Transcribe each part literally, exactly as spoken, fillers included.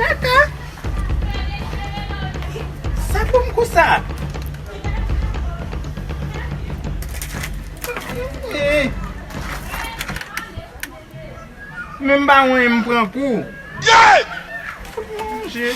Kaka! Sa pou m kou sa? Eh! Men m pa wè m pran kou. Fout manje.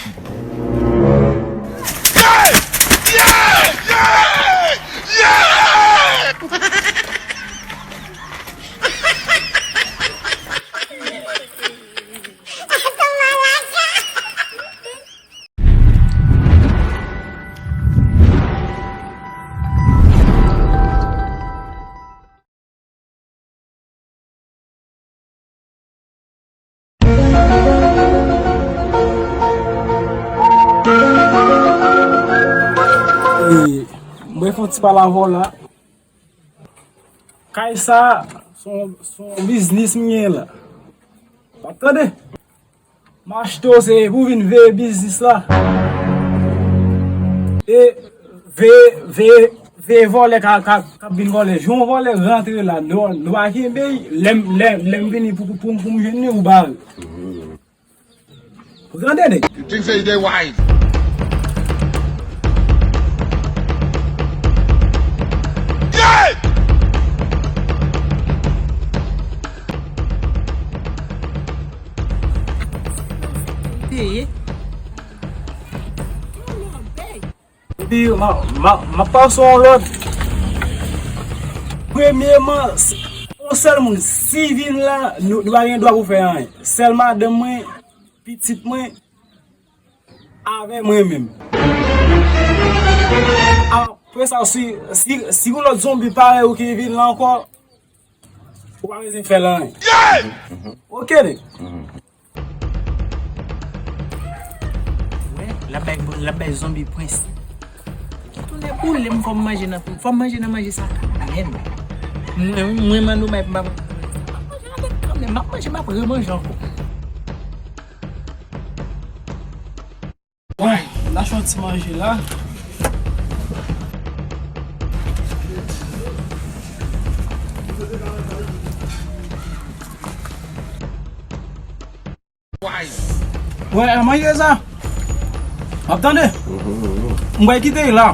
E, mwen fè yon ti pale avè w la. Kay sa, se yon, se yon biznis m gen la. W ap tande? M achte w se pou vin veye biznis la. E veye, veye, veye vòlè k ap, k ap, k ap vin vòlè. Jan yon vòlè rantre la, nou, nou pa kenbe l. Lè m, lè, lè m vini pou, pou, pou m jwenn li, ou bare. Ou tande, nèg? You think say you dey wise? Yeah! Peye. Epi, m a, m a, m ap pase yon lòd. Premyeman, s-, yon sèl moun, si vin la, nou, nou pa gen dwa pou fè anyen. Sèl madanm mwen, pitit mwen, avè mwen menm. Apre sa, si, si, si yon lòt zonbi parèy ou ki vin la ankò, ou pa bezwen fè l anyen. Ok, nèg? Wè, l ap bay, l ap bay zonbi prens. Tounen boule m, fò m manje nan, fò m manje nan manje sa. Amen. Mwen, mwen, Manno, m ap, m ap, m ap manje, m ap remanje ankò. Bon, n a fè yon ti manje la. Wè, manje sa. W ap tande? M pral kite l la.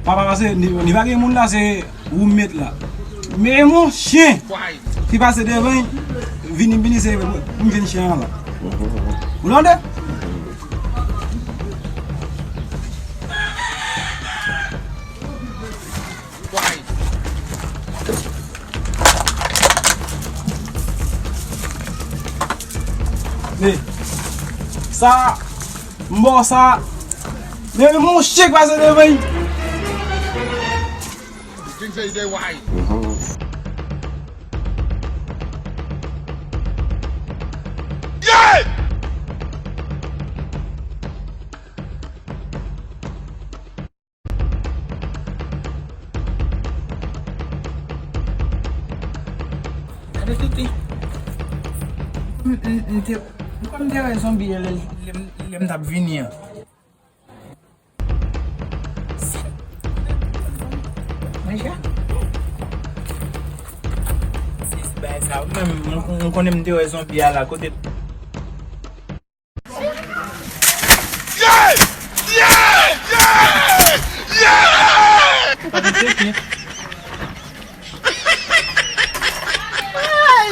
Papa, pase, ni, ni pa gen moun la, se roommate la. Men yon chen ki pase devan, vini, vini, se pou m jwenn chen an la. Ou tande? Men sa, m ba w sa. Men yon chen k pase devan. Gade tete. M, m, m te, m kwè m te wè zonbi a lè, lè, lè m t ap vini an. Manje a? Se, se bagay sa, mwen, mwen, mwen konnen m te wè zonbi a la, kote? Yeah! Yeah! Yeah! Yeah!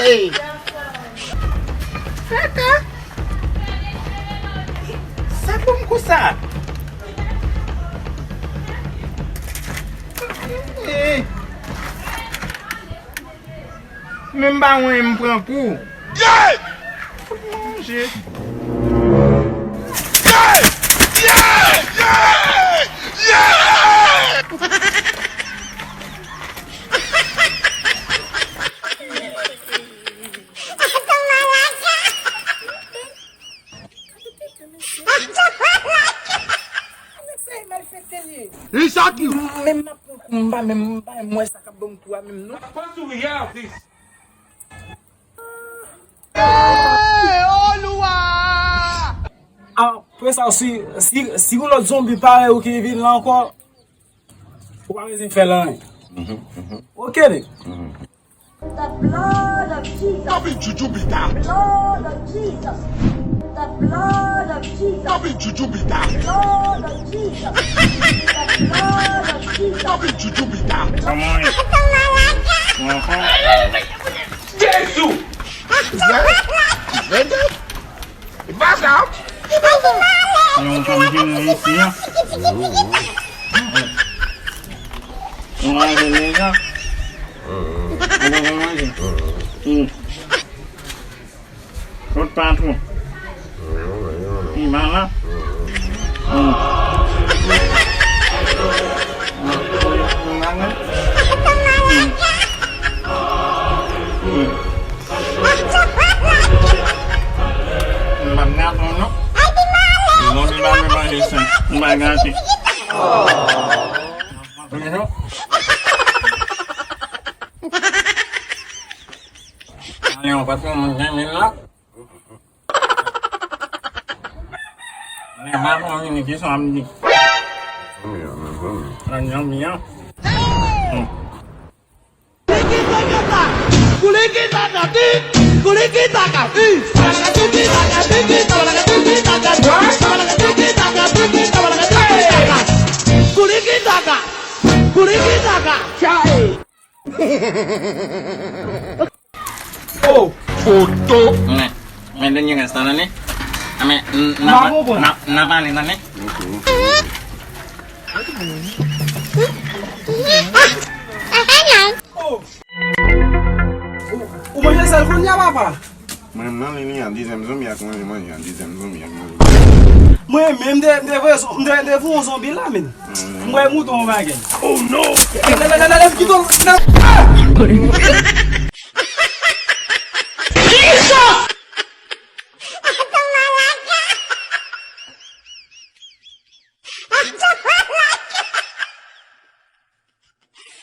Hey! Kaka! Sa pou m kou sa? Eh! Men m pa wè m pran kou. Fout manje. Li chak yo. Menm m ap pran kou, m pa menm, m pa menm wè sa k ap ban m kou a menm non. Apre sa, si, si, si yon lòt zonbi parèy ou ki vin la ankò, ou pa bezwen fè l anyen. Ok, nèg? The blood of Jesus. Blood of Jesus. Blood of Jesus. Don't be juju be that. Blood of Jesus. The blood of Jesus. Don't be juju be that. Kòman w ye? Ou anfòm? Jezi! Yon fanm ki mouri isi an. Ou manje deja? Ou poko manje? Hmm. Kot patwon? Li pa la? Hmm. Hmm. Hmm. M pa t gate w non. Non, li pa vle manje sa. M pa gate. Toulejou. Ale, yon patwon moun gen mil la. Lè patwon vini, kisa w ap di? Zanmi an, men zanmi. Lan zanmi an. Hmm. Oh! Foto! Men, men dènye rès la, tande. A, men, n, n, n ap pale, tande. Oh! Ou, ou manje sèl kounye a, papa? Mwen, m nan liy li an, dezyèm zonbi ak manje, manje an, dezyèm zonbi ak manje. Mwen menm, m te, m te voye zon-, m te, m te voye yon zonbi la, men. Mwen mouton yon bagay. Oh no! Lè, lè, lè, lè, lè, kite l, lè, ah!